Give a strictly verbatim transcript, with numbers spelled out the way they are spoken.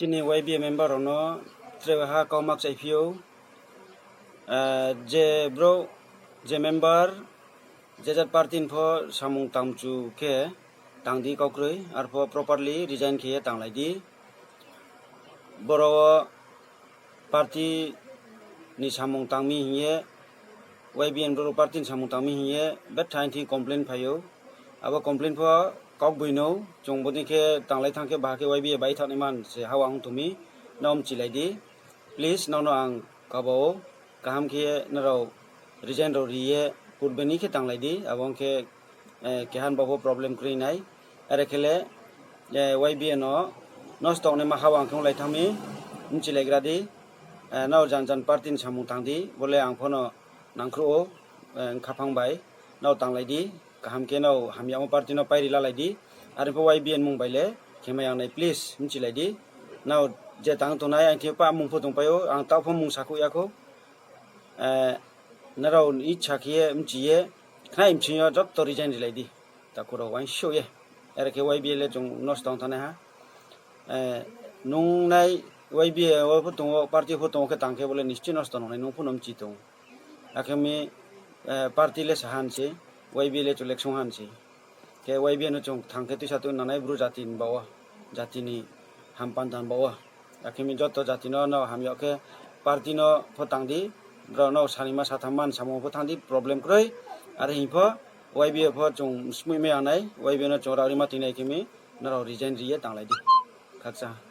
Chini Y B A member rao no tre ha kau ma kchaiphi ou. Je brouh, je member, je jat party ni pho samung tangmchu khe tang di kau kroi, arpho properly resign khe ye tanglai di. Boro wo party ni samung tang mi hing ye, Y B A ni brouh party ni samung tang mi hing ye betha aini thing complain phai ou. Abo complain pho kaugboino, chung bodei khe tanglai thanng khe baha khe Y B A bai thanng nai man se ha ang tong mi, nrao mchilai di. Please, nrao no ang kaba ou, kaham khe nrao resign rao ri ye purbe ni khe tanglai di, abo ong khe keha ni baoh pho problem kroi nai. Are khe le, Y B A no nosto ongnaima ha ang khe onglai thanng mi, mchilaigra di. Nrao jan jan party ni samung tang di, bo le ang pho no nangkhruh ou, khaphang bai. Nrao tanglai di, kaham khe nrao hamyagmo party no pairi lalai di. Are pho Y B A ni mmung bai le khe mai ang nai, please, mchilai di. Nrao je tang tongnai, aini thing pah mmung pho tongpai ou, ang taoh pho mmung sakhouh ya khou. Nrao icha khe ye mchi ye, khnai mching yo joto resign rilai di. Takhu rao uaingsouh ye. Are khe Y B A le chung nosto ong thanngnai ha. Nung nai Y B A wo pho tong ou, party pho tong ou khe tang khe bo le nischoi nosto ong nai, nung pho no mchi tong ou. Akhe mi, party le sahan se, Y B A le chung le ksung han se. Khe Y B A no chung thanng khe tuisa tuinang nai Bru jati ni baoh wo, jati ni hampanda ni baoh wo. Akhe mi joto jati no nrao hamyag khe party no pho tang di, brao no sanima satham man samung pho thanng di, problem kroi. Are hing pho Y B A pho chung smoih mai ang nai, Y B A no chung rao rima toing nai khe mi, nrao resign ri ye tanglai di. Khakchang ha.